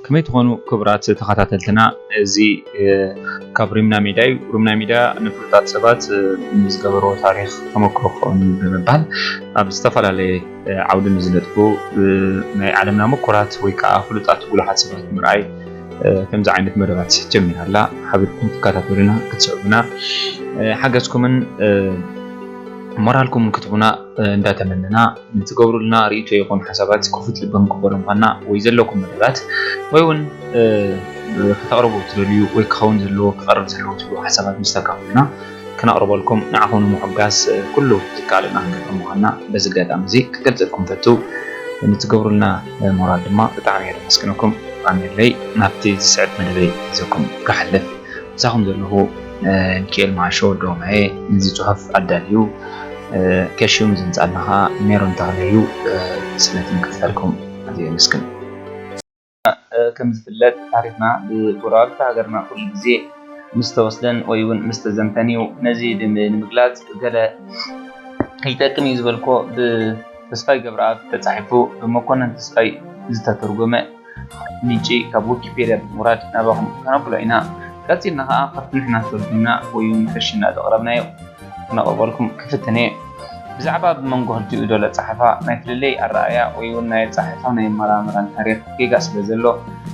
ከመይ ትኾኑ ክቡራት ተኸታተልትና? እዚ ካብ ሪምና ሚድያ እዩ። ሪምና ሚድያ ንፍሉጣት ሰባት ንዝገበርዎ ታሪኽ ተመክሮ ክኸውን ብምባል ኣብ ዝተፈላለየ ዓውዲ ንዝነጥፉ ናይ ዓለምና ምኩራት ወይ ከዓ ፍሉጣት ጉሉሓት ሰባት ምርኣይ ከምዚ ዓይነት መደባት ጀሚራ ኣላ። ሓቢርኩም ክትከታተሉና ክትስዕቡና ሓገዝኩምን ሞራልኩም ክትቡና እንዳተመነና ንትገብሩልና ርእይቶ ይኹን ሓሳባት ክፉት ልቢ ክንቅበሎ ምዃንና ወይ ዘለኩም መደባት ወይ እውን ከተቕርቡ ትደልዩ ወይ ክኸውን ዘለዎ ክቐርብ ዘለዎ ትብሉ ሓሳባት ምስ ተካፍሉና ክነቕርበልኩም ንዓኹም ንምሕጋዝ ኩሉ ዝከኣለና ክንገብር ምዃንና በዚ ኣጋጣሚ እዚ ክገልፀልኩም ፈቱ። ንትገብሩልና ሞራል ድማ ብጣዕሚ እየ ዘመስግነኩም። ኣሜለይ ናብቲ ዝስዕብ መደበይ ሒዘኩም ክሓልፍ ምሳኹም ዘለኹ ሚኪኤል ማሾ ዶማየ፣ ነዚ ጽሑፍ ኣዳልዩ ከሽዩም ዘምጻልና ከኣ ሜሮን ተኽለ እዩ። ስለቲ ምክትታልኩም ኣዝየ የመስግን። ከም ዝፍለጥ ታሪኽና ብጎረባብቲ ሃገርና ኩሉ ግዜ ምስ ተወስደን ወይ እውን ምስ ተዘምተን እዩ። ነዚ ድም-፣ ንምግላጽ ገለ ይጠቅም እዩ ዝበልኮ ብተስፋይ ገብረኣብ ተጻሒፉ ብመኮነን ተስፋይ ዝተተርጎመ ምንጪ ካብ ዊኪፔድያ ብምውራድ ናባኹም ከነብሎ ኢና። ቀጺልና ኸኣ ካብቲ ንሕና ዝተርጉምና ወይ እውን ንሕሽና ዘቕረብናዮ ክነቕርበልኩም ክፍትን እየ። ብዛዕባ ብመንጎ ክልቲኡ ዶ ለጸሓፋ ናይ ፍልልይ ኣረኣእያ ወይ እውን ናይ ኣጸሓሕፋን ናይ ኣመራምራን ታሪኽ ጌጋ ስለ ዘሎ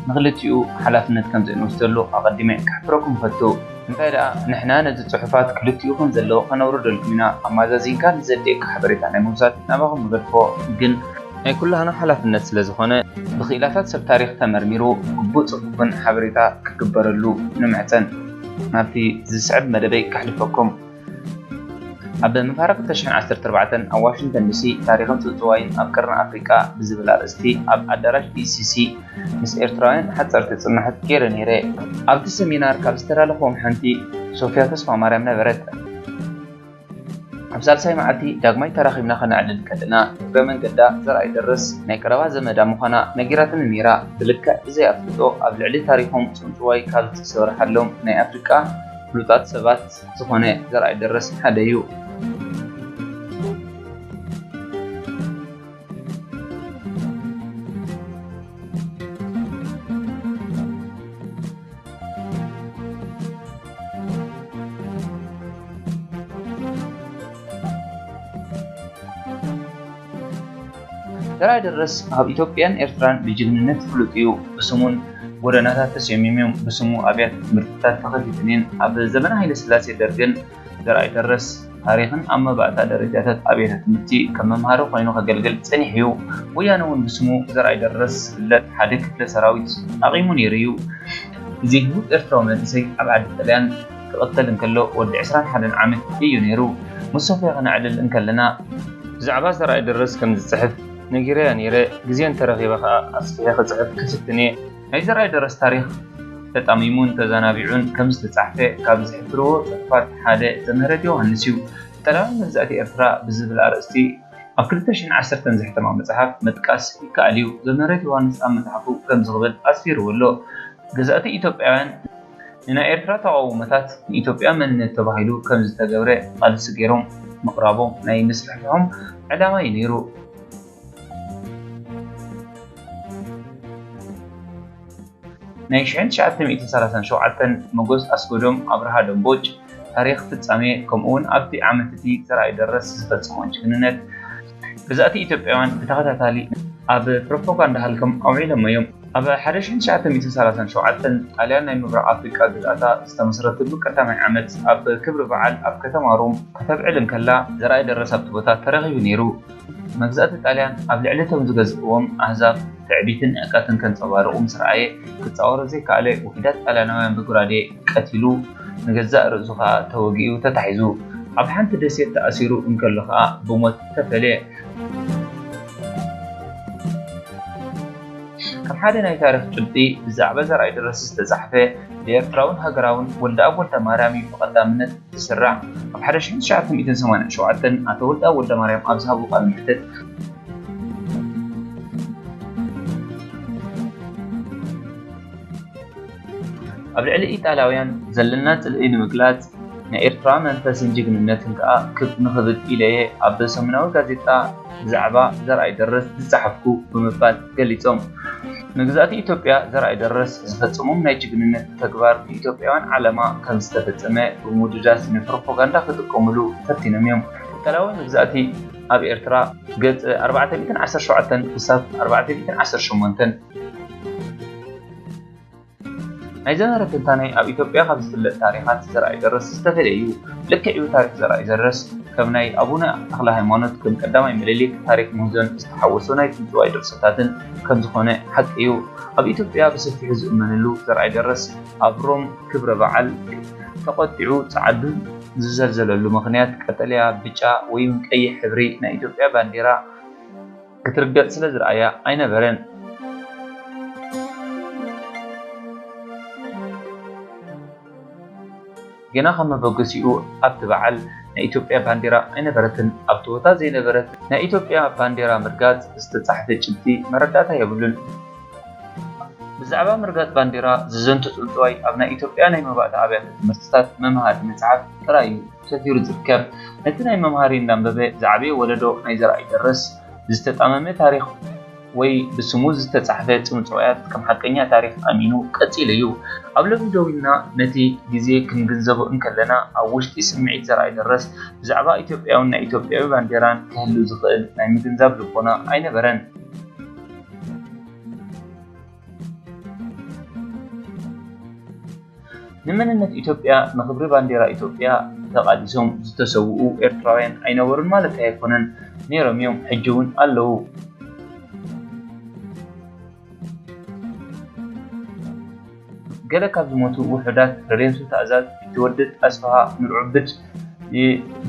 ንኽልቲኡ ሓላፍነት ከም ዘይንወስደሉ ኣቐዲመ ከሕብረኩም እፈቱ። እንታይ ደኣ ንሕና ነዚ ጽሑፋት ክልቲኡ ከም ዘለዎ ከነውርደልኩም ኢና። ኣማዛዚንካ ንዘድልየካ ሓበሬታ ናይ ምውሳድ ናባኹም ንገድፎ ግን ናይ ኩላህና ሓላፍነት ስለ ዝኾነ ብኽኢላታት ሰብ ታሪኽ ተመርሚሩ ግቡእ ጽፉፍን ሓበሬታ ክግበረሉ ንምሕጸን። ናብቲ ዝስዕብ መደበይ ከሕልፈኩም። ኣብ መፋርቕ ክልተ ሽሕን ዓሰርተ ኣርባዕተን ኣብ ዋሽንግተን ዲሲ ታሪኽን ጽውጽዋይን ኣብ ቀርኒ ኣፍሪቃ ብዝብል ኣርእስቲ ኣብ ኣዳራሽ ቢሲሲ ምስ ኤርትራውያን ሓጸርቲ ጽንሖት ገይረ ነይረ። ኣብቲ ሰሚናር ካብ ዝተላለኽዎም ሓንቲ ሶፍያ ተስፋማርያም ነበረት። ኣብ ሳልሳይ መዓልቲ ዳግማይ ተራኺብና ከነዕልል ከለና እግረ መንገዳ ዘርኣይ ደረስ ናይ ቀረባ ዘመዳ ምዃና ነጊራትኒ ነይራ። ብልክዕ ብዘይ ኣፍልጦ ኣብ ልዕሊ ታሪኾም ጽውጽዋይ ካብ ዝተሰርሓሎም ናይ ኣፍሪቃ ፍሉጣት ሰባት ዝኾነ ዘርኣይ ደረስ ሓደ እዩ። ዘርኣይ ደረስ ኣብ ኢትዮጵያን ኤርትራን ብጅግንነት ፍሉጥ እዩ። ብስሙን ጎደናታት ተሰይሞም እዮም። ብስሙ ኣብያተ ትምህርትታት ተኸፊተን እየን። ኣብ ዘመነ ሃይለ ስላሴ ደርግን ዘርኣይ ደረስ ታሪኽን ኣብ መባእታ ደረጃታት ኣብያተ ትምህርቲ ከም መምሃሪ ኮይኑ ከገልግል ጸኒሑ እዩ። ወያነ እውን ብስሙ ዘርኣይ ደረስ ዝፍለጥ ሓደ ክፍለ ሰራዊት ኣቒሙ ነይሩ እዩ። እዚ ህቡብ ኤርትራዊ መንእሰይ ኣብ ዓዲ ጥልያን ክቕተል እንከሎ ወዲ ዕስራን ሓደን ዓመት እዩ ነይሩ። ምስ ሶፍያ ከነዕልል እንከለና ብዛዕባ ዘርኣይ ደረስ ከም ዝጽሕፍ ነጊረያ ነይረ። ግዜ እንተረኺበ ከኣ ኣስፊሐ ክጽሕፍ ክፍትን እየ። ናይ ዘርኣይ ደረስ ታሪኽ ተጣሚሙን ተዘናቢዑን ከም ዝተጻሕፈ ካብ ዝሕብርዎ ጽሑፋት ሓደ ዘምህረት ዮሃንስ እዩ። ንጠላማይ መግዛእቲ ኤርትራ ብዝብል ኣርእስቲ ኣብ ክልተ ሽሕን ዓሰርተን ዘሕተማ መጽሓፍ ምጥቃስ ይከኣል እዩ። ዘምህረት ዮሃንስ ኣብ መጽሓፉ ከምዚ ክብል ኣስፊርዎ ኣሎ። ገዛእቲ ኢትዮጵያውያን ንናይ ኤርትራ ተቓውሞታት ንኢትዮጵያ መንነት ተባሂሉ ከም ዝተገብረ ቃልሲ ገይሮም ምቕራቦም ናይ ምስፍሕፍሖም ዕላማ እዩ ነይሩ። ናይ ሽሕን ትሽዓተ ሚእትን ሰላሳን ሸውዓተን መጎስ ኣስገዶም ኣብርሃ ደንቦጭ ታሪኽ ፍጻሜ ከምኡውን ኣብቲ ዓመት እቲ ዘርኣይ ደረስ ዝፈጸሞ ጅግንነት ገዛእቲ ኢትዮጵያውያን ብተኸታታሊ ኣብ ፕሮፓጋንዳ ሃልኮም ኣውዒሎሞ እዮም። ኣብ ሓደ ሽሕን ትሽዓተ ሚእትን ሰላሳን ሸውዓተን ጣልያን ናይ ምብራቕ ኣፍሪቃ ግዝኣታ ዝተመስረተሉ ቀዳማይ ዓመት ኣብ ክብሪ በዓል ኣብ ከተማ ሮም ከተብዕል እንከላ ዘርኣይ ደረስ ኣብቲ ቦታ ተረኺቡ ነይሩ። መግዛእቲ ጣልያን ኣብ ልዕሊ እቶም ዝገዝእዎም ኣህዛብ ትዕቢትን ንዕቀትን ከንጸባርቑ ምስ ረኣየ ክጻወሮ ዘይከኣለ ውሑዳት ጣልያናውያን ብጉራዴ ቀቲሉ ንገዛእ ርእሱ ከኣ ተወጊኡ ተታሒዙ ኣብ ሓንቲ ደሴት ተኣሲሩ እንከሎ ከኣ ብሞት ተፈልየ። ከም ሓደ ናይ ታሪኽ ጭብጢ ብዛዕባ ዘርኣይ ደረስ ዝተጻሕፈ ብኤርትራውን ሃገራውን ወልደኣብ ወልደማርያም እዩ ብቐዳምነት ዝስራዕ። ኣብ ሓደ ሽሕን ትሽዓተ ሚእትን ሰማንያን ሸውዓተን ኣቶ ወልደኣብ ወልደማርያም ኣብ ዝሃቦ ቃለ መሕትት ኣብ ልዕሊ ኢጣልያውያን ዘለና ጽልኢ ንምግላጽ ናይ ኤርትራ መንፈስን ጅግንነትን ከኣ ክብ ንኽብል ኢለየ ኣብ ሰሙናዊ ጋዜጣ ብዛዕባ ዘርኣይ ደረስ ዝጸሓፍኩ ብምባል ገሊጾም። መግዛእቲ ኢትዮጵያ ዘርኣይ ደረስ ዝፈጸሞም ናይ ጅግንነት ተግባር ብኢትዮጵያውያን ዓለማ ከም ዝተፈጸመ ብምውድዳስ ንፕሮፓጋንዳ ክጥቀሙሉ ፈቲኖም እዮም። ቀዳማይ መግዛእቲ ኣብ ኤርትራ፣ ገጽ ኣርባዕተ ሚእትን ዓሰርተ ሸውዓተን ክሳብ ኣርባዕተ ሚእትን ዓሰርተ ሸሞንተን። ናይ ዘመረ ትንታኔ ኣብ ኢትዮጵያ ካብ ዝፍለጥ ታሪኻት ዘርኣይ ደረስ ዝተፈለየ እዩ። ልክዕ እዩ፣ ታሪኽ ዘርኣይ ደረስ ከም ናይ ኣቡነ ተኽለ ሃይማኖት ከም ቀዳማይ ምኒልክ ታሪክ ምህዞን ዝተሓወሶ ናይ ጥንታዊ ድርሰታትን ከም ዝኾነ ሓቂ እዩ። ኣብ ኢትዮጵያ ብሰፊሑ ዝእመነሉ ዘርኣይ ደረስ ኣብ ሮም ክብረ በዓል ተቖጢዑ ጸዓዱ ዝዘልዘለሉ ምኽንያት ቀጠልያ፣ ብጫ ወይ እውን ቀይሕ ሕብሪ ናይ ኢትዮጵያ ባንዴራ ክትርገጽ ስለ ዝረኣያ ኣይነበረን። ገና ካብ መበገሲኡ ኣብቲ በዓል ናይ ኢትዮጵያ ባንዴራ ኣይነበረትን። ኣብቲ ቦታ ዘይነበረት ናይ ኢትዮጵያ ባንዴራ ምርጋጽ ዝተጻሕፈ ጭብጢ መረዳእታ የብሉን። ብዛዕባ ምርጋጽ ባንዴራ ዝዘንቱ ጽንጽዋይ ኣብ ናይ ኢትዮጵያ ናይ መባእታ ኣብያተ ትምህርትታት መምሃሪ መጽሓፍ ጥራይ እዩ ሰፊሩ ዝርከብ። ነቲ ናይ መምሃሪ እንዳንበበ ዝዓበየ ወለዶ ናይ ዘርኣይ ደረስ ዝተጣመመ ታሪኽ ወይ ብስሙ ዝተጻሕፈ ጽንጽዋያት ከም ሓቀኛ ታሪኽ ኣሚኑ ቀጺሉ እዩ። ኣብ ሎሚ ደው ኢልና ነቲ ግዜ ክንግንዘቦ እንከለና፣ ኣብ ውሽጢ ስምዒት ዘርኣይ ደረስ ብዛዕባ ኢትዮጵያውን ናይ ኢትዮጵያዊ ባንዴራን ክህሉ ዝኽእል ናይ ምግንዛብ ልቦና ኣይነበረን። ንመንነት ኢትዮጵያ፣ ንኽብሪ ባንዴራ ኢትዮጵያ ተቓሊሶም ዝተሰውኡ ኤርትራውያን ኣይነበሩን ማለት ኣይኮነን፣ ነይሮም እዮም፣ ሕጂ እውን ኣለዉ። ገለ ካብ ዝሞቱ ውሑዳት፣ ረድኤም ስንተኣዛዝ፣ ቢትወደድ ኣስፍሃ፣ ኑርዑብድ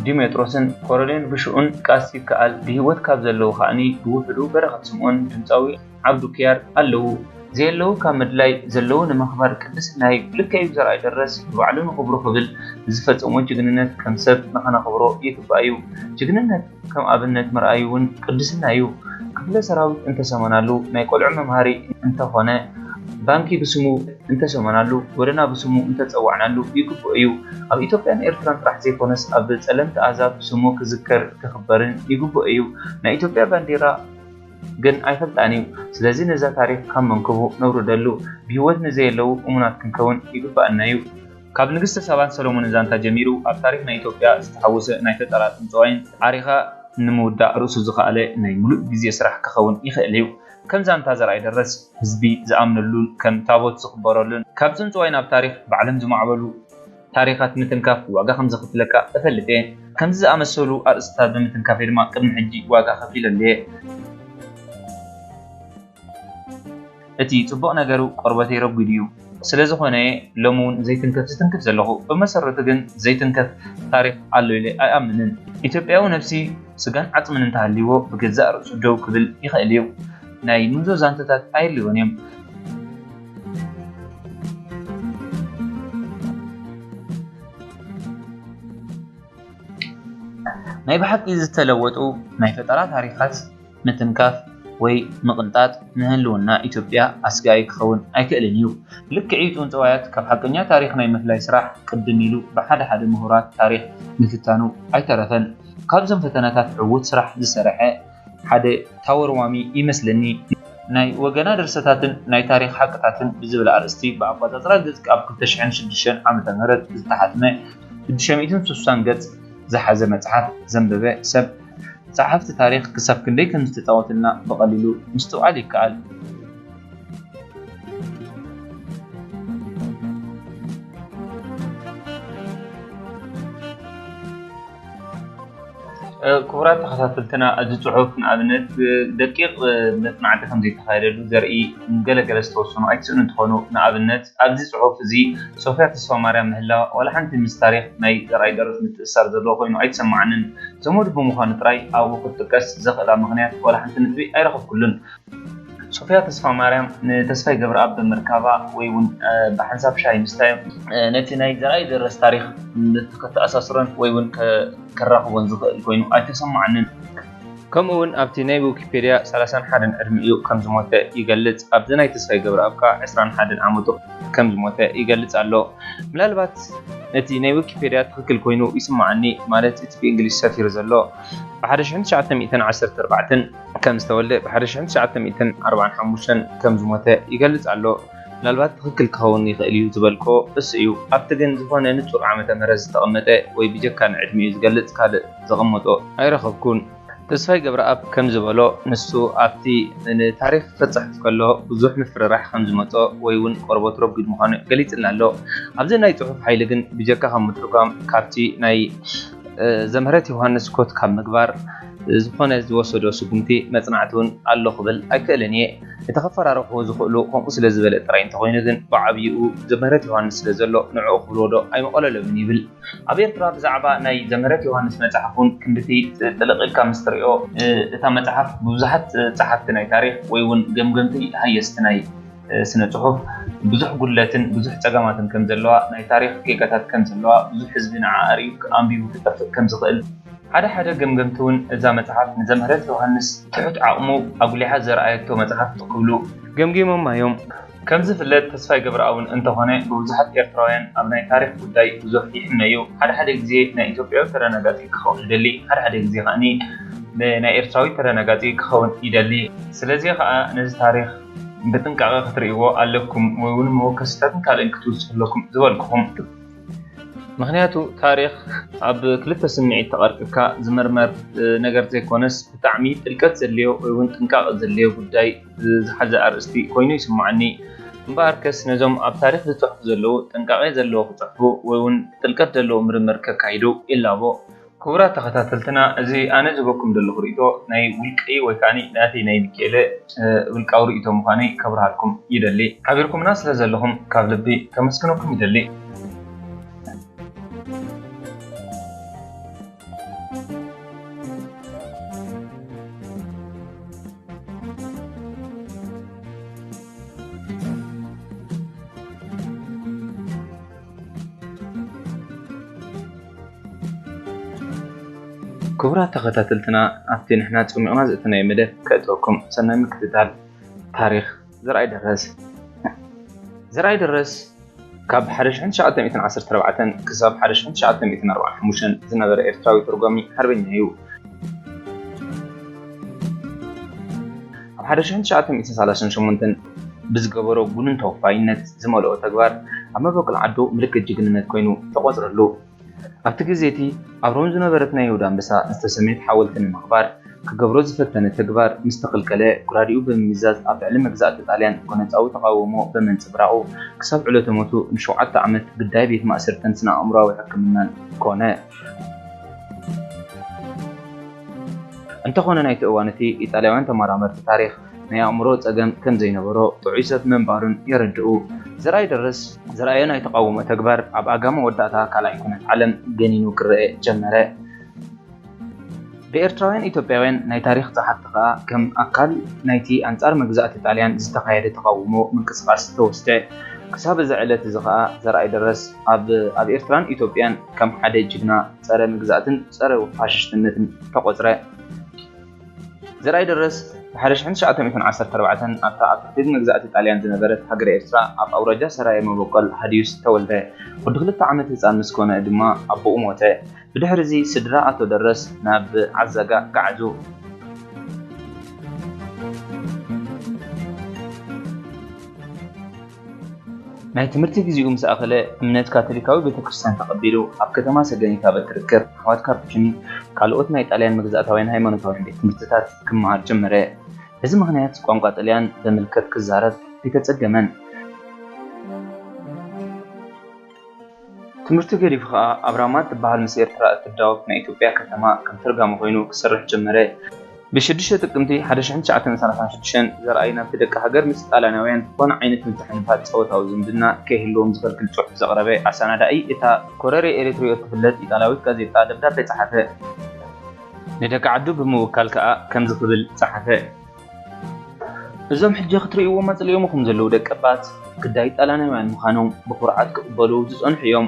ዲሜጥሮስን ኮረኔል ብሽኡን ቃስ ይከኣል፣ ብህይወት ካብ ዘለዉ ከኣኒ ብውሑዱ በረኸት ስምኦን፣ ድምጻዊ ዓብዱ ኪያር ኣለዉ። ዘየለዉ ካብ ምድላይ ዘለዉ ንምኽባር ቅድስና እዩ። ልክዕ እዩ፣ ዘርኣይ ደረስ ንባዕሉ ንኽብሩ ክብል ዝፈጸሞ ጅግንነት ከም ሰብ ንኸነኽብሮ ይግባእ እዩ። ጅግንነት ከም ኣብነት ምርኣይ እውን ቅድስና እዩ። ክፍለ ሰራዊት እንተሰመናሉ፣ ናይ ቆልዑ መምሃሪ እንተኾነ፣ ባንኪ ብስሙ እንተሰመናሉ፣ ጎደና ብስሙ እንተጸዋዕናሉ ይግብኦ እዩ። ኣብ ኢትዮጵያን ኤርትራን ጥራሕ ዘይኮነስ ኣብ ጸለምቲ ኣህዛብ ስሙ ክዝከር ክኽበርን ይግብኦ እዩ። ናይ ኢትዮጵያ ባንዴራ ግን ኣይፈልጣን እዩ። ስለዚ ነዛ ታሪኽ ካብ መንክቡ ነውርደሉ። ብህይወት ንዘየለዉ እሙናት ክንከውን ይግብኣና እዩ። ካብ ንግስቲ ሳባን ሰሎሞንን ዛንታ ጀሚሩ ኣብ ታሪኽ ናይ ኢትዮጵያ ዝተሓወሰ ናይ ፈጠራ ጽንጽዋይን ዓሪኻ ንምውዳእ ርእሱ ዝኸኣለ ናይ ምሉእ ግዜ ስራሕ ክኸውን ይኽእል እዩ። ከም ዛንታ ዘርኣይ ደረስ ህዝቢ ዝኣምነሉን ከም ታቦት ዝኽበረሉን ካብ ጽንጽዋይ ናብ ታሪኽ ባዕሎም ዝማዕበሉ ታሪኻት ምትንካፍ ዋጋ ከም ዘኽፍለካ እፈልጥ እየ። ከምዚ ዝኣመሰሉ ኣርእስታት ብምትንካፈይ ድማ ቅድሚ ሕጂ ዋጋ ከፊለሉ እየ። እቲ ጽቡቕ ነገሩ ቆርበተይ ረጒድ እዩ። ስለ ዝኾነ እየ ሎሚ እውን ዘይትንከፍ ዝትንክፍ ዘለኹ። ብመሰረቱ ግን ዘይትንከፍ ታሪኽ ኣሎ ኢለ ኣይኣምንን። ኢትዮጵያዊ ነብሲ ስጋን ዓጽምን እንተሃልይዎ ብገዛእ ርእሱ ደው ክብል ይኽእል እዩ። ናይ ምንዞ ዛንታታት ኣየድልዮን እዮም። ናይ ብሓቂ ዝተለወጡ ናይ ፈጠራ ታሪኻት ምትንካፍ ወይ ምቕንጣጥ ንህልውና ኢትዮጵያ ኣስጋኢ ክኸውን ኣይክእልን እዩ። ልክዕ እዩ፣ ጽንጽዋያት ካብ ሓቀኛ ታሪኽ ናይ ምፍላይ ስራሕ ቅድም ኢሉ ብሓደ ሓደ ምሁራት ታሪኽ ምፍታኑ ኣይተረፈን። ካብዞም ፈተነታት ዕዉት ስራሕ ዝሰርሐ ሓደ ታወርዋሚ ይመስለኒ። ናይ ወገና ድርሰታትን ናይ ታሪኽ ሓቅታትን ብዝብል ኣርእስቲ ብኣቆጻጽራ ገጽ ኣብ ክልተ ሽሕን ሽዱሽተን ዓመተ ምህረት ዝተሓትመ ሽዱሽተ ሚእትን ስሳን ገጽ ዝሓዘ መጽሓፍ ዘንበበ ሰብ ጸሓፍቲ ታሪኽ ክሳብ ክንደይ ከም ዝተጻወትልና ብቐሊሉ ምስትውዓል ይከኣል። እ፣ ክቡራት ተኸታተልትና፣ እዚ ጽሑፍ ንኣብነት፣ እ፣ ደቂቕ፣ እ፣ መጽናዕቲ ከም ዘይተኻየደሉ ዘርኢ ገለገለ ዝተወሰኑ ኣይትስእኑ እንትኾኑ፣ ንኣብነት ኣብዚ ጽሑፍ እዚ ሶፍያ ተስፋማርያም ምህላዋ ዋላ ሓንቲ ምስ ታሪኽ ናይ ዘርኣይ ደረስ ምትእስሳር ዘለዎ ኮይኑ ኣይተሰማዓንን። ዘመዱ ብምዃኑ ጥራይ ኣብኡ ክትጥቀስ ዘኽእላ ምኽንያት ዋላ ሓንቲ ነጥቢ ኣይረኸብኩሉን። ሶፍያ ተስፋማርያም ንተስፋይ ገብረኣብ ብምርካባ ወይ እውን፣ እ፣ ብሓንሳብ ሻሂ ምስታዮም፣ እ፣ ነቲ ናይ ዘርኣይ ደረስ ታሪኽ ከተኣሳስሮን ወይ እውን ከ-፣ ከራኽቦን ዝኽእል ኮይኑ ኣይተሰማዓንን። ከምኡ እውን ኣብቲ ናይ ዊኪፔድያ ሰላሳን ሓደን ዕድሚኡ ከም ዝሞተ ይገልጽ። ኣብዚ ናይ ተስፋይ ገብረኣብ ከኣ ዕስራን ሓደን ዓመቱ ከም ዝሞተ ይገልጽ ኣሎ። ምናልባት ነቲ ናይ ዊኪፔድያ ትኽክል ኮይኑ ይስምዓኒ፣ ማለት እቲ ብእንግሊሽ ሰፊሩ ዘሎ ብሓደ ሽሕን ትሽዓተ ሚእትን ዓሰርተ ኣርባዕተን ከም ዝተወልደ ብሓደ ሽሕን ትሽዓተ ሚእትን ኣርባዓን ሓሙሽተን ከም ዝሞተ ይገልጽ ኣሎ። ምናልባት ትኽክል ክኸውን ይኽእል እዩ ዝበልኮ እሱ እዩ። ኣብቲ ግን ዝኾነ ንጹር ዓመተ ምህረት ዝተቐመጠ ወይ ብጀካ ንዕድሚኡ ዝገልጽ ካልእ ዘቐመጦ ኣይረኸብኩን። ተስፋይ ገብረኣብ ከም ዝበሎ፣ ንሱ ኣብቲ ንታሪኽ ክጽሕፍ ከሎ ብዙሕ ምፍርራሕ ከም ዝመጾ ወይ እውን ቆርበቱ ረጒድ ምዃኑ ገሊጽልና ኣሎ። ኣብዚ ናይ ጽሑፍ ሓይሊ ግን ብጀካ ካብ ምትርጓም፣ ካብቲ ናይ፣ እ፣ ዘምህረት ዮሃንስ ኮት ካብ ምግባር፣ እ፣ ዝኾነ ዝወሰዶ ስጉምቲ መጽናዕቲ እውን ኣሎ ክብል ኣይክእልን እየ። እቲ ከፈራርሕዎ ዝኽእሉ ከምኡ ስለ ዝበለ ጥራይ እንተኾይኑ ግን ብዓብይኡ ዘምህረት ዮሃንስ ስለ ዘሎ ንዕኡ ክብልዎ ዶ ኣይምቐለሎምን ይብል። ኣብ ኤርትራ ብዛዕባ ናይ ዘምህረት ዮሃንስ መጽሓፍ እውን ክንድቲ ጥልቕ ኢልካ ምስ ትሪኦ፣ እ፣ እታ መጽሓፍ ብብዙሓት ጸሓፍቲ ናይ ታሪኽ ወይ እውን ገምገምቲ ሃየስቲ ናይ፣ እ፣ ስነ ጽሑፍ ብዙሕ ጉድለትን ብዙሕ ጸገማትን ከም ዘለዋ፣ ናይ ታሪኽ ጌጋታት ከም ዘለዋ፣ ብዙሕ ህዝቢ ንዓ ኣርእዩ ኣንቢቡ ክጠፍእ ከም ዝኽእል፣ ሓደ ሓደ ገምገምቲ እውን እዛ መጽሓፍ ንዘምህረት ዮሃንስ ትሑት ዓቕሙ ኣጉሊሓ ዘርኣየቶ መጽሓፍ ክብሉ ገምጊሞማ እዮም። ከም ዝፍለጥ ተስፋይ ገብረኣብ እውን እንተኾነ ብብዙሓት ኤርትራውያን ኣብ ናይ ታሪኽ ጉዳይ ብዙሕ ይሕመ እዩ። ሓደ ሓደ ግዜ ናይ ኢትዮጵያዊ ተደናጋጺ ክኸውን ይደሊ፣ ሓደ ሓደ ግዜ ከኣኒ ናይ ኤርትራዊ ተደናጋጺ ክኸውን ይደሊ። ስለዚ ከኣ ነዚ ታሪኽ ብጥንቃቐ ክትርእይዎ ኣለኩም ወይ እውን መወከሲታትን ካልእን ክትውስኹ ኣለኩም ዝበልኩኹም። ምኽንያቱ ታሪኽ ኣብ ክልተ ስምዒት ተቐርቂብካ ዝምርመር፣ እ፣ ነገር ዘይኮነስ ብጣዕሚ ጥልቀት ዘድልዮ ወይ እውን ጥንቃቐ ዘድልዮ ጉዳይ ዝሓዘ ኣርእስቲ ኮይኑ ይስምዓኒ። እምበኣርከስ ነዞም ኣብ ታሪኽ ዝጽሕፉ ዘለዉ ጥንቃቐ ዘለዎ ክጽሕፉ ወይ እውን ጥልቀት ዘለዎ ምርምር ከካይዱ ይላቦ። ክቡራት ተኸታተልትና፣ እዚ ኣነ ዝህበኩም ዘለኹ ርእይቶ ናይ ውልቀይ ወይ ከኣ ናተይ ናይ ሚኪኤለ፣ እ፣ ውልቃዊ ርእይቶ ምዃነይ ከብርሃልኩም ይደሊ። ሓቢርኩምና ስለ ዘለኹም ካብ ልቢ ከመስግነኩም ይደሊ። ክቡራት ተኸታተልትና፣ ኣብቲ ንሕና ጸሚቕና ዝእተናዮ መደብ ከእትወኩም። ሰናይ ምክትታል። ታሪኽ ዘርኣይ ደረስ። ዘርኣይ ደረስ ካብ ሓደ ሽሕን ትሽዓተ ሚእትን ዓሰርተ ኣርባዕተን ክሳብ ሓደ ሽሕን ትሽዓተ ሚእትን ኣርባዓን ሓሙሽተን ዝነበረ ኤርትራዊ ተርጓሚ ሓርበኛ እዩ። ኣብ ሓደ ሽሕን ትሽዓተ ሚእትን ሰላሳን ሸሞንተን ብዝገበሮ ጉኑን ተወፋይነት ዝመልኦ ተግባር ኣብ መበቆል ዓዱ ምልክት ጅግንነት ኮይኑ ተቖጽረሉ። ኣብቲ ግዜ እቲ ኣብ ሮም ዝነበረት ናይ ይሁዳ ኣንበሳ ዝተሰምየት ሓወልቲ ንምኽባር ክገብሮ ዝፈተነ ተግባር ምስ ተኸልከለ፣ ጉራዲኡ ብምምዛዝ ኣብ ልዕሊ መግዛእቲ ጣልያን ጎነጻዊ ተቓውሞ ብምንጽብራቑ፣ ክሳብ ዕለተ ሞቱ ንሸውዓተ ዓመት ግዳይ ቤት ማእሰርትን ስነ ኣእምሮኣዊ ሕክምናን ኮነ። እንተኾነ ናይቲ እዋን እቲ ኢጣልያውያን ተመራመርቲ ታሪኽ ናይ ኣእምሮ ጸገም ከም ዘይነበሮ ጥዑይ ሰብ ምንባሩን የረድኡ። ዘርኣይ ደረስ ዘርኣዮ ናይ ተቓውሞ ተግባር ኣብ ኣጋ መወዳእታ ካልኣይ ኩናት ዓለም ገኒኑ ክረአ ጀመረ። ብኤርትራውያን ኢትዮጵያውያን ናይ ታሪኽ ጸሓፍቲ ከኣ ከም ኣካል ናይቲ ኣንጻር መግዛእቲ ጣልያን ዝተኻየደ ተቓውሞ ምንቅስቓስ ተወስደ። ክሳብ እዚ ዕለት እዚ ከኣ ዘርኣይ ደረስ ኣብ፣ ኣብ ኤርትራን ኢትዮጵያን ከም ሓደ ጅግና ጸረ መግዛእትን ጸረ ፋሽስትነትን ተቖጽረ። ዘርኣይ ደረስ ብ ሓደ ሽሕን ትሽዓተ ሚእትን ዓሰርተ ኣርባዕተን ኣብታ ኣብ ትሕቲ መግዛእቲ ጣልያን ዝነበረት ሃገረ ኤርትራ ኣብ ኣውራጃ ሰራየ መበቆል ሃድዩስ ተወልደ። ወዲ ክልተ ዓመት ህጻን ምስ ኮነ ድማ ኣቦኡ ሞተ። ብድሕሪ እዚ ስድራ ኣቶ ደረስ ናብ ዓዛጋ ገዓዙ። ናይ ትምህርቲ ግዜኡ ምስ ኣኸለ እምነት ካቶሊካዊ ቤተ ክርስቲያን ተቐቢሉ ኣብ ከተማ ሰገኒት ኣብ እትርከብ ኣሕዋት ካፑቺኒ ካልኦት ናይ ጣልያን መግዛእታውያን ሃይማኖታውያን ቤት ትምህርትታት ክመሃር ጀመረ። በዚ ምኽንያት ቋንቋ ጥልያን ብምልከት ክዛረብ ኣይተጸገመን። ትምህርቱ ገዲፉ ከኣ ኣብ ራማ እትበሃል ምስ ኤርትራ እትዳወብ ናይ ኢትዮጵያ ከተማ ከም ተርጋሚ ኮይኑ ክሰርሕ ጀመረ። ብሽዱሽተ ጥቅምቲ ሓደ ሽሕን ትሽዓተ ሚእትን ሰላሳን ሽዱሽተን ዘርኣይ ናብቲ ደቂ ሃገር ምስ ጣልያናውያን ዝኾነ ዓይነት ምትሕንፋጽ ጸወታዊ ዝምድና ከይህልዎም ዝኽልክል ጽሑፍ ዘቕረበ ኣሰናዳኢ እታ ኮረሬ ኤሪትሪዮ እትፍለጥ ኢጣልያዊት ጋዜጣ ደብዳቤ ጸሓፈ። ንደቂ ዓዱ ብምውካል ከኣ ከምዚ ክብል ጸሓፈ። እዞም ሕጂ ክትርእይዎም ኣጽሊኦምኹም ዘለዉ ደቀባት ግዳይ ጣልያናውያን ምዃኖም ብኹርዓት ክቕበሉ ዝጸንሑ እዮም።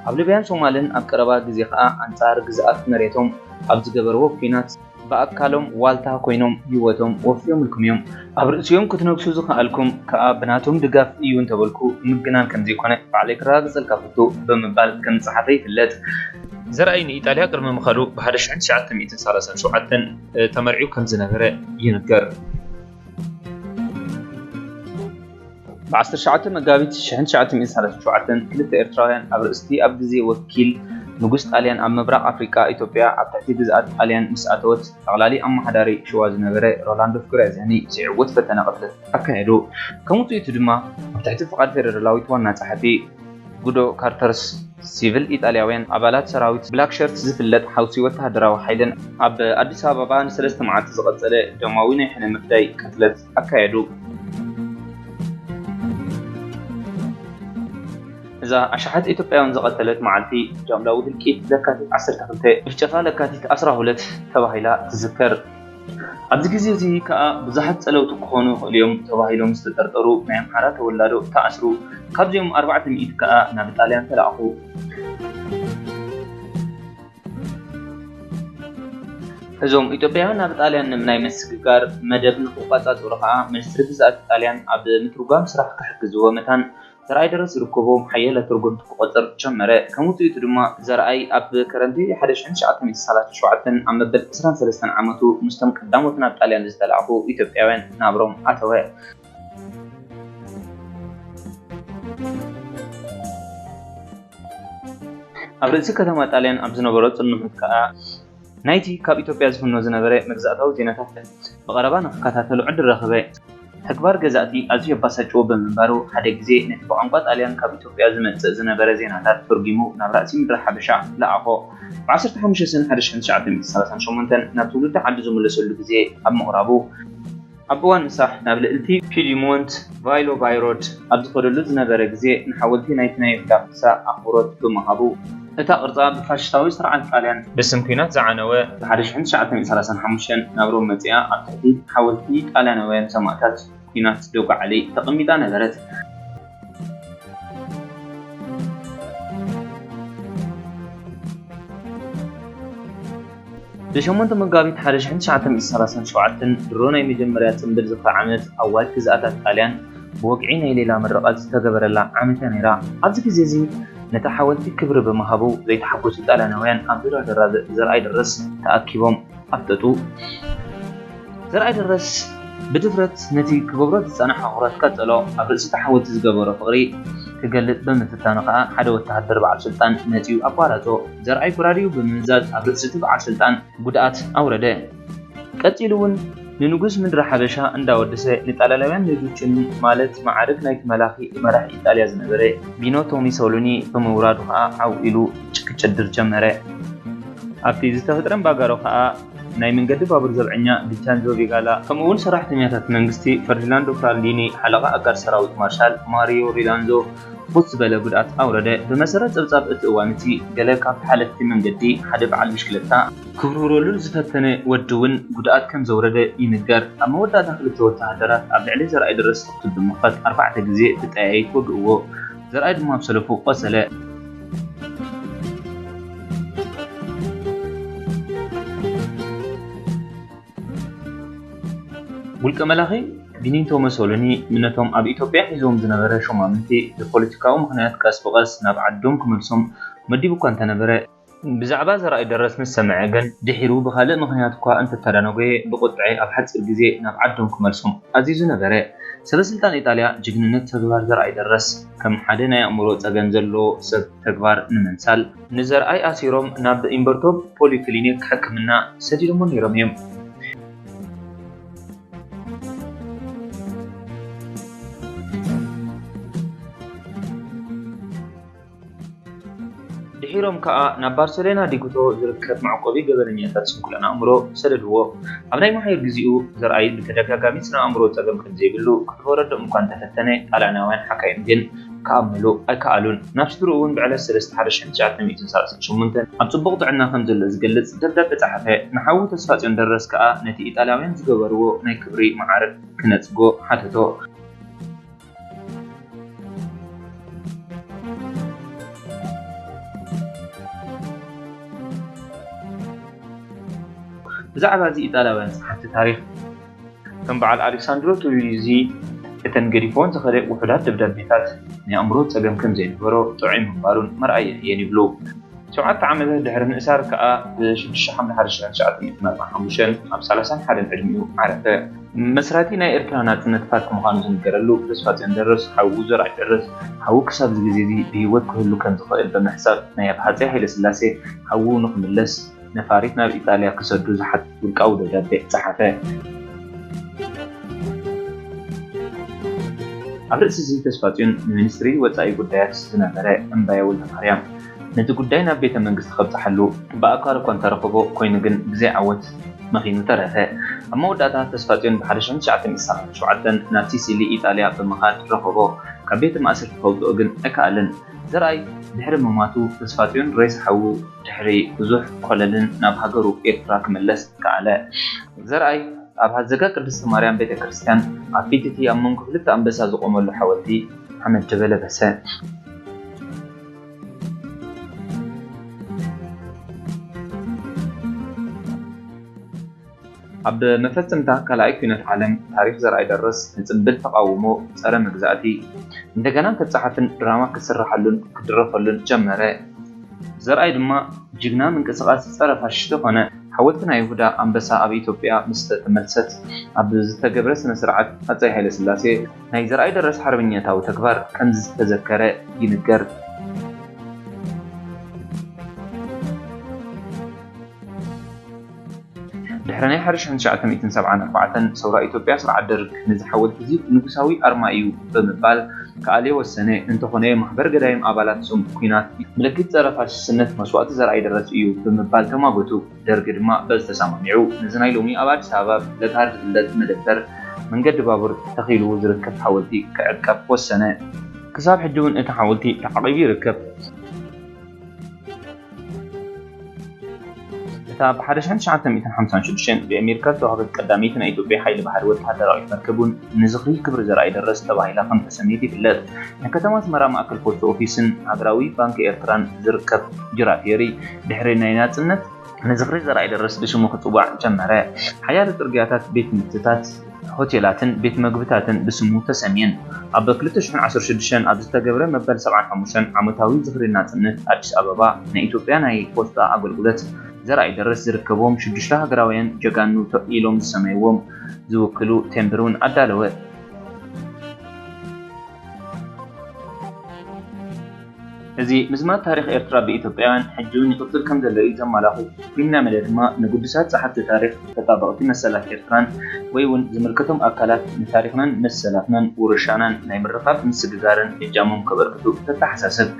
ኣብ ሊብያን ሶማልን ኣብ ቀረባ ግዜ ከኣ ኣንጻር ግዝኣት መሬቶም ኣብ ዝገበርዎ ኲናት ብኣካሎም ዋልታ ኮይኖም ህይወቶም ወፍዮምልኩም እዮም። ኣብ ርእሲኦም ክትነግሱ ዝኸኣልኩም ከኣ ብናቶም ድጋፍ እዩ እንተበልኩ ምግናን ከም ዘይኮነ ባዕለይ ክረጋግጸልካ ፈቱ ብምባል ከም ዝጸሓፈ ይፍለጥ። ዘርኣይ ንኢጣልያ ቅድሚ ምኻዱ ብ1937 ተመርዒው ከም ዝነበረ ይንገር። ብ19 መጋቢት 1937 ክልተ ኤርትራውያን ኣብ ርእስቲ ኣብ ግዜ ወኪል ንጉስ ጣልያን ኣብ ምብራቕ ኣፍሪቃ ኢትዮጵያ ኣብ ትሕቲ ግዝኣት ጣልያን ምስ ኣተወት ጠቕላሊ ኣመሓዳሪ ሽዋ ዝነበረ ሮላንዶ ፍኩሪያዚያኒ ዘይዕወት ፈተነ ቅትለት ኣካየዱ። ከም ውጽኢቱ ድማ ኣብ ትሕቲ ፍቓድ ፌደራላዊት ዋና ጸሓፊ ጉዶ ካርተርስ ሲቪል ኢጣልያውያን ኣባላት ሰራዊት ብላክ ሸርት ዝፍለጥ ሓውሲ ወተሃደራዊ ሓይልን ኣብ ኣዲስ ኣበባ ንሰለስተ መዓልቲ ዝቐጸለ ደማዊ ናይ ሕነ ምፍዳይ ቅትለት ኣካየዱ። እዛ ኣሽሓት ኢትዮጵያውያን ዝቐተለት መዓልቲ ጃምላዊ ህልቂት ለካቲት 12 ጭፍጨፋ ለካቲት 12 ተባሂላ ትዝከር። ኣብዚ ግዜ እዚ ከኣ ብዙሓት ጸለውቲ ክኾኑ ይኽእሉ እዮም ተባሂሎም ዝተጠርጠሩ ናይ ኣምሓራ ተወላዶ ተኣስሩ። ካብዚኦም ኣርባዕተ ሚእቲ ከኣ ናብ ጣልያን ተላእኹ። እዞም ኢትዮጵያውያን ናብ ጣልያን ንምናይ ምስግጋር መደብ ንክቋጻጸሩ ከኣ ሚኒስትሪ ግዝኣት ጣልያን ኣብ ምትርጓም ስራሕ ክሕግዝዎ መታን ዘርኣይ ደረስ ዝርከቦም ሓያለ ተርጎምቲ ክቆጽር ጀመረ። ከም ውጽኢቱ ድማ ዘርኣይ ኣብ ከረምቲ 1937 ኣብ መበል 23 ዓመቱ ምስቶም ቀዳሞት ናብ ጣልያን ዝተላእኹ ኢትዮጵያውያን ናብሮም ኣተወ። ኣብ ርእሲ ከተማ ጣልያን ኣብ ዝነበሮ ጽንሑት ከኣ ናይቲ ካብ ኢትዮጵያ ዝፍኖ ዝነበረ መግዛእታዊ ዜናታት ብቐረባ ንክከታተሎ ዕድል ረኸበ። ተግባር ገዛእቲ ኣዝዩ የባሳጭዎ ብምንባሩ፣ ሓደ ግዜ ነቲ ብቋንቋ ጣልያን ካብ ኢትዮጵያ ዝመጽእ ዝነበረ ዜናታት ተርጒሙ ናብ ራእሲ ምድሪ ሓበሻ ለኣኾ። ብ15 ሰነ 1938 ናብ ትውልዲ ዓዱ ዝምለሰሉ ግዜ ኣብ ምቕራቡ፣ ኣብ እዋን ምሳሕ ናብ ልእልቲ ፒዲሞንት ቫይሎ ባይሮድ ኣብ ዝኸደሉ ዝነበረ ግዜ ንሓወልቲ ናይቲ ናይ ይሁዳ ኣንበሳ ኣኽብሮት ብምሃቡ፣ እታ ቅርጻ ብፋሽስታዊ ስርዓት ጣልያን ብስም ኲናት ዝዓነወ ብ1935 ናብ ሮም መጺኣ ኣብ ትሕቲ ሓወልቲ ጣልያናውያን ሰማእታት ኲናት ደጉዓሊ ተቐሚጣ ነበረት። ብ8 መጋቢት 1937 ድሮ ናይ መጀመርያ ጽምብል ዝኽሪ ዓመት ኣዋጅ ግዝኣታት ጣልያን ብወግዒ ናይ ሌላ ምርቓት ዝተገበረላ ዓመት እያ ነይራ። ኣብዚ ግዜ እዚ ነታ ሓወልቲ ክብሪ ብምሃቡ ዘይተሓጎሱ ጣልያናውያን ኣብ ዙርያ ደራ ዘርኣይ ደረስ ተኣኪቦም ኣፍጠጡ። ዘርኣይ ደረስ ብድፍረት ነቲ ክገብሮ ዝጸንሐ ኣኽብሮት ቀጸሎ። ኣብ ርእሲ እቲ ሓወልቲ ዝገበሮ ፍቕሪ ክገልጽ ብምፍታኑ ከኣ ሓደ ወተሃደር በዓል ስልጣን መጺኡ ኣቋረጾ። ዘርኣይ ጎራዲኡ ብምምዛዝ ኣብ ርእሲ እቲ በዓል ስልጣን ጉድኣት ኣውረደ። ቀጺሉ እውን ንንጉስ ምድሪ ሓበሻ እንዳወደሰ ንጣልያናውያን ሌጁችኒ ማለት መዓርግ ናይቲ መላኺ መራሒ ኢጣልያ ዝነበረ ቢኖቶ ሚሶሎኒ ብምውራዱ ከኣ ዓው ኢሉ ክጭድር ጀመረ። ኣብቲ ዝተፈጥረ እምባጋሮ ከኣ ናይ መንገዲ ባቡር ዘብዐኛ ቪቻንዞ ቪጋላ ከምኡ እውን ሰራሕተኛታት መንግስቲ ፈርዲናንዶ ፍራንዲኒ ሓለቓ ኣጋር ሰራዊት ማርሻል ማሪዮ ሪላንዞ ፍኹስ ዝበለ ጉድኣት ኣውረደ። ብመሰረት ጸብጻብ እቲ እዋን እቲ ገለ ካብ ሓለፍቲ መንገዲ ሓደ በዓል ብሽክለታ ክውርውረሉ ዝፈተነ ወዲ እውን ጉድኣት ከም ዘውረደ ይንገር። ኣብ መወዳእታ ክልተ ወተሃደራት ኣብ ልዕሊ ዘርኣይ ደረስ ተኹሲ ብምኽፋት ኣርባዕተ ግዜ ብጠያይት ወግእዎ። ዘርኣይ ድማ ኣብ ሰለፉ ቆሰለ። ውልቀ መላኺ ቢኒቶ መሶሎኒ ምነቶም ኣብ ኢትዮጵያ ሒዝዎም ዝነበረ ሹማምንቲ ብፖለቲካዊ ምኽንያት ቀስ ብቐስ ናብ ዓዶም ክመልሶም መዲቡ እኳ እንተነበረ፣ ብዛዕባ ዘርኣይ ደረስ ምስ ሰምዐ ግን ድሒሩ ብኻልእ ምኽንያት እኳ እንተተዳነጎየ ብቁጥዐ ኣብ ሓጺር ግዜ ናብ ዓዶም ክመልሶም ኣዚዙ ነበረ። ሰበ ስልጣን ኢጣልያ ጅግንነት ተግባር ዘርኣይ ደረስ ከም ሓደ ናይ ኣእምሮ ጸገም ዘለዎ ሰብ ተግባር ንምምሳል፣ ንዘርኣይ ኣሲሮም ናብ ኢምበርቶ ፖሊክሊኒክ ሕክምና ሰዲዶሞ ነይሮም እዮም። ድሒሮም ከኣ ናብ ባርሴሎና ዲጉቶ ዝርከብ መዕቆቢ ገበነኛታት ስንኩላን ኣእምሮ ሰደድዎ። ኣብ ናይ መሓዩር ግዜኡ ዘርኣይ ብተደጋጋሚ ስነ ኣእምሮ ጸገም ከም ዘይብሉ ክሕብረዶም እኳ እንተፈተነ፣ ጣልያናውያን ሓካይም ግን ክኣምንሉ ኣይከኣሉን። ናብ ስድርኡ እውን ብዕለት 3 1938 ኣብ ጽቡቕ ጥዕና ከም ዘሎ ዝገልጽ ደብዳቤ ጸሓፈ። ንሓዉ ተስፋጽዮን ደረስ ከኣ ነቲ ኢጣልያውያን ዝገበርዎ ናይ ክብሪ መዓርግ ክነጽጎ ሓተቶ። ብዛዕባ እዚ ኢጣልያውያን ጸሓፍቲ ታሪኽ ከም በዓል ኣሌክሳንድሮ ቱዩዚ እተን ገዲፎን ዝኸደ ውሑዳት ደብዳቤታት ናይ ኣእምሮ ጸገም ከም ዘይነበሮ ጥዑይ ምንባሩን መርኣያ እየን ይብሉ። ሸውዓተ ዓመታት ድሕሪ ምእሳር ከኣ ብ ሽዱሽተ ሓምለ ሓደ ሺሕ ትሽዓተ ሚእትን ኣርባዓን ሓሙሽተን ኣብ ሰላሳን ሓደን ዕድሚኡ ዓረፈ። መስራቲ ናይ ኤርትራ ናጽነት ፓርቲ ምዃኑ ዝንገረሉ ተስፋጽዮን ደረስ ሓዉ ዘርኣይ ደረስ ሓዉ ክሳብ እዚ ግዜ እዚ ብህይወት ክህሉ ከም ዝኽእል ብምሕሳብ ናይ ኣብ ሃጸይ ሃይለስላሴ ሓዉ ንኽምለስ ነፋሪት ናብ ኢጣልያ ክሰዱ ዝሓትት ውልቃዊ ደብዳቤ ጸሓፈ። ኣብ ርእሲ እዚ ተስፋጽዮን ንሚኒስትሪ ወጻኢ ጉዳያት ዝነበረ እምባየ ወልደማርያም ነቲ ጉዳይ ናብ ቤተ መንግስቲ ከብጽሓሉ ብኣካል እኳ እንተረኸቦ ኮይኑ ግን ብዘይ ዓወት መኺኑ ተረፈ። ኣብ መወዳእታ ተስፋጽዮን ብ ሓደ ሺሕ ትሽዓተ ሚእቲ ሰብዓን ሸውዓተን ናብ ሲሲሊ ኢጣልያ ብምኻድ ረኸቦ። ካብ ቤት ማእሰርቲ ከውጽኦ ግን ኣይከኣለን። ዘርኣይ ድሕሪ ምማቱ ተስፋጽዮን ሬሳ ሓዉ ድሕሪ ብዙሕ ኮለልን ናብ ሃገሩ ኤርትራ ክምለስ ከኣለ። ዘርኣይ ኣብ ሃዘጋ ቅድስቲ ማርያም ቤተ ክርስቲያን ኣብ ፊት እቲ ኣብ መንጎ ክልተ ኣንበሳ ዝቖመሉ ሓወልቲ ሓመድ ደበ ለበሰ። ኣብ መፈጸምታ ካልኣይ ኲናት ዓለም ታሪኽ ዘርኣይ ደረስ ንጽንብል ተቓውሞ ጸረ መግዛእቲ እንደገና ክጸሓፍን ድራማ ክስርሓሉን ክድረፈሉን ጀመረ። ዘርኣይ ድማ ጅግና ምንቅስቓስ ጸረ ፋሽስት ኾነ። ሓወልቲ ናይ ይሁዳ ኣንበሳ ኣብ ኢትዮጵያ ምስ ተመልሰት ኣብ ዝተገብረ ስነ ስርዓት ሃጸይ ሃይለስላሴ ናይ ዘርኣይ ደረስ ሓርበኛታዊ ተግባር ከም ዝተዘከረ ይንገር። ድሕሪ ናይ ሓደ ሺሕ ትሽዓተ ሚእትን ሰብዓን ኣርባዕተን ሰውራ ኢትዮጵያ ስርዓት ደርግ ነዚ ሓወልቲ እዚ ንጉሳዊ ኣርማ እዩ ብምባል ክኣልዮ ወሰነ። እንተኾነ ማሕበር ገዳይም ኣባላት ጽምእ ኲናት ምልክት ጸረ ፋሽስትነት መስዋእቲ ዘርኣይ ደረስ እዩ ብምባል ተማጎቱ። ደርግ ድማ በዚ ተሰማሚዑ ነዚ ናይ ሎሚ ኣብ ኣዲስ ኣበባ ለጋሃር ዝፍለጥ መደበር መንገዲ ባቡር ተኺሉ ዝርከብ ሓወልቲ ክዕቀብ ወሰነ። ክሳብ ሕጂ እውን እቲ ሓወልቲ ተዓቒቡ ይርከብ። እታ ብ ሓደ ሺሕ ትሽዓተ ሚእትን ሓምሳን ሽዱሽተን ብኣሜሪካ ዝተዋህበት ቀዳመይቲ ናይ ኢትዮጵያ ሓይሊ ባሕሪ ወተሃደራዊት መርከብ እውን ንዝኽሪ ክብሪ ዘርኣይ ደረስ ተባሂላ ከም ተሰምየት ይፍለጥ። ንከተማ ኣስመራ ማእከል ፖስት ኦፊስን ሃገራዊ ባንክ ኤርትራን ዝርከብ ጅራፍ የሪ ድሕሪ ናይ ናጽነት ንዝኽሪ ዘርኣይ ደረስ ብሽሙ ክጽዋዕ ጀመረ። ሓያሎ ጽርግያታት፣ ቤት ትምህርትታት፣ ሆቴላትን ቤት መግብታትን ብስሙ ተሰምየን። ኣብ ክልተ ሽሕን ዓሰርተ ሽዱሽተን ኣብ ዝተገብረ መበል ሰብዓን ሓሙሽተን ዓመታዊ ዝኽሪ ናጽነት ኣዲስ ኣበባ ናይ ኢትዮጵያ ናይ ፖስታ ኣገልግሎት ዘርኣይ ደረስ ዝርከቦም ሽዱሽተ ሃገራውያን ጀጋኑ ኢሎም ዝሰመይዎም ዝውክሉ ቴምብር እውን ኣዳለወ። እዚ ምዝማት ታሪኽ ኤርትራ ብኢትዮጵያውያን ሕጂ እውን ይቕጽል ከም ዘሎ እዩ ዘመላኽት። ፊልም ናመለ ድማ ንግዱሳት ጸሓፍቲ ታሪኽ፣ ተጣበቕቲ መሰላት ኤርትራን ወይ እውን ዝምልከቶም ኣካላት ንታሪኽናን መሰላትናን ውርሻናን ናይ ምርኻብ ምስግጋርን እጃሞም ከበርክቱ ተተሓሳስብ።